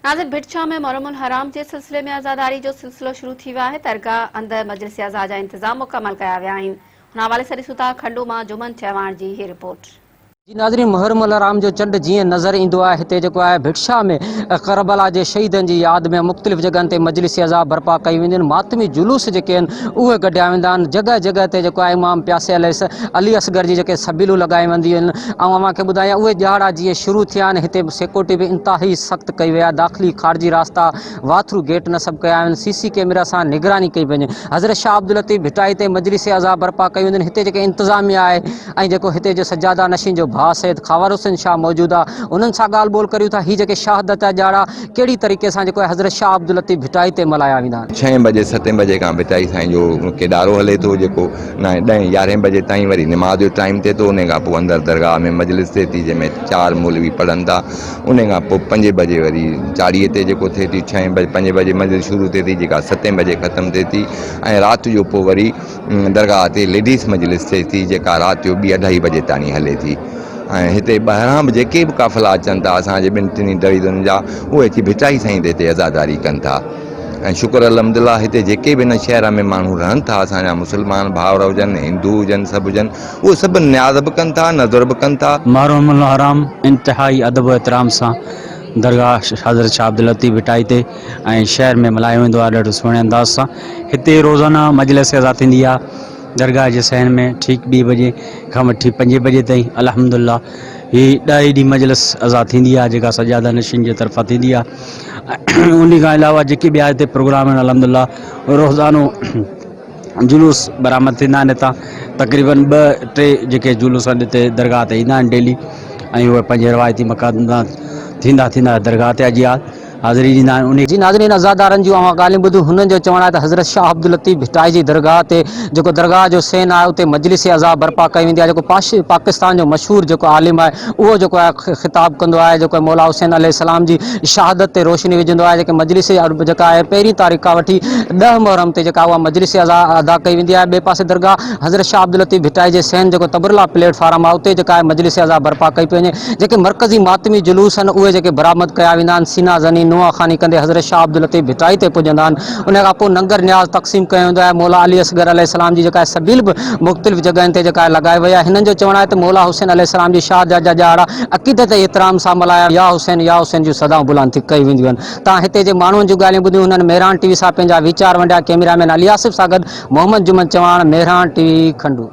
ناظر ڀٽ شاهه ۾ محرم الحرام جي سلسلي ۾ عزاداري جو سلسلو شروع ٿي ويو آهي، درگاهه اندر مجلس عزا جا انتظام مڪمل ڪيا ويا آهن، ان حوالي سان ڏسون ٿا کنڊو مان جمن چهواڻ جي هي رپورٽ. جي ناظرين محرم الحرام جو چنڊ جيئن نظر ايندو آهي هتي جيڪو آهي ڀٽ شاهه ۾ ڪربلا جي شهيدن جي ياد ۾ مختلف جڳهن تي مجلس عزا برپا ڪئي وينديون آهن ماتمي جلوس جيڪي آهن اهي ڪڍيا ويندا آهن جڳهه جڳهه تي جيڪو آهي امام پياسي عليه علي اصغر جي جيڪي سبيلون لڳايون وينديون آهن آئون اوهان کي ٻڌايان اهي ڏهاڙا جيئن شروع ٿيا آهن هتي سيڪورٽي به انتهائي سخت ڪئي وئي آهي داخلي خارجي راستا واٿرو گيٽ نصب ڪيا ويا آهن سي سي ڪيمرا سان نگراني ڪئي پئي وڃي حضرت شاهه عبداللطيف ڀٽائي تي مجلس عزا برپا ڪئي وينديون آهن هتي جيڪي انتظاميا آهي ۽ جيڪو هتي جو سجاده نشين جو ڀاء سيد خاور حسين شاهه موجود آهي انهن سان ڳالهه ٻولهه ڪريون ٿا هي جيڪي شهادت جا ڏهاڙا ڪهڙي طريقي سان جيڪو آهي حضرت شاهه عبداللطيف ڀٽائي تي ملهايا ويندا آهن. ڇهين بجي ستين بجي کان ڀٽائي سائين جو ڪيڏارو هلي ٿو جيڪو نائين ڏهين يارهين بجي تائين وري نماز جو ٽائيم ٿئي ٿو انهي کان پوء اندر درگاهه ۾ مجلس ٿئي ٿي جنهن ۾ چار مولوي پڙهن ٿا انهي کان پوء پنجين بجي وري چاڙهي تي جيڪو ٿئي ٿي ڇهين بجي پنجين بجي مجلس شروع ٿئي ٿي جيڪا ستين بجي ختم ٿئي ٿي ۽ رات جو پوء وري درگاهه تي ليڊيز مجلس ٿئي ٿي جيڪا رات جو ٻي اڍائي بجي تاڻي هلي ٿي ۽ هتي ٻاهران به جيڪي به قافلا اچن ٿا اسان جي ٻن ٽنهي ڊويزنن جا اهي اچي ڀٽائي سائين تي هتي عزاداري ڪن ٿا ۽ شڪر الحمد الله هتي جيڪي به هن شهر ۾ ماڻهو رهن ٿا اسان جا مسلمان ڀائر هجن هندو هجن سڀ هجن اهي سڀ نياز به ڪن ٿا نذر به ڪن ٿا. محرم الحرام انتهائي ادب و احترام سان درگاهه حضرت شاهه عبداللطيف ڀٽائي تي ۽ شهر ۾ ملهايو ويندو آهي ڏاڍو سهڻي انداز سان هتي روزانه مجلس عزا ٿيندي آهي درگاهه جي صحن ۾ ٺيڪ ٻي بجي کان وٺي پنجين بجي تائين الحمد لله هي ڏهه ئي ڏينهن مجلس عزا ٿيندي آهي جيڪا سجاده نشين جي طرفان ٿيندي آهي ان کان علاوه جيڪي ٻيا هتي پروگرام آهن الحمد لله روزانو جلوس برآمد ٿيندا آهن هتان تقريبن ٻه ٽي جيڪي جلوس آهن هتي درگاهه تي ايندا آهن ڊيلي ۽ اهي پنهنجي روايتي مقام تان ٿيندا ٿيندا درگاهه تي اچي حاضري ڏيندا آهن انهي جي ناظرين عزادارن جون اوهان ڳالهيون ٻڌيون هنن جو چوڻ آهي ته حضرت شاهه عبداللطيف ڀٽائي جي درگاهه تي جيڪو درگاهه جو صحن آهي اتي مجلس عزا برپا ڪئي ويندي آهي جيڪو پاڪستان جو مشهور جيڪو عالم آهي اهو جيڪو آهي خطاب ڪندو آهي جيڪو مولا حسين عليه السلام جي شهادت تي روشني وجهندو آهي جيڪي مجلس جيڪا آهي پهرين تاريخ کان وٺي ڏهه محرم تي جيڪا اها مجلس عزا ادا ڪئي ويندي آهي ٻئي پاسي درگاهه حضرت شاهه عبداللطيف ڀٽائي جي صحن جيڪو تبرلا پليٽ فارم آهي اتي جيڪا آهي مجلس عزا برپا ڪئي پئي وڃي جيڪي مرڪزي ماتمي جلوس آهن اهي جيڪي برآمد ڪيا ويندا آهن سينا زني نوحه خواني ڪندي حضرت شاهه عبداللطيف ڀٽائي تي پڄندا آهن ان کان پوء ننگر نياز تقسيم ڪيو ويندو آهي مولا علي اصغر عليه السلام جي جيڪا آهي سبيل به مختلف جڳهين تي جيڪا آهي لڳائي وئي آهي هنن جو چوڻ آهي ته مولا حسين عليه السلام جي شهادت جا ڏهاڙا عقيدت ۽ احترام سان ملهايا يا حسين يا حسين جون صدائون بلند ٿي ڪيون وينديون آهن تان هتي جي ماڻهن جون ڳالهيون ٻڌيون هنن مهراڻ ٽي وي سان پنهنجا ويچار ونڊيا ڪئميرا مين علي آصف سان گڏ محمد جمن چواڻ مهراڻ ٽي وي کنڊو.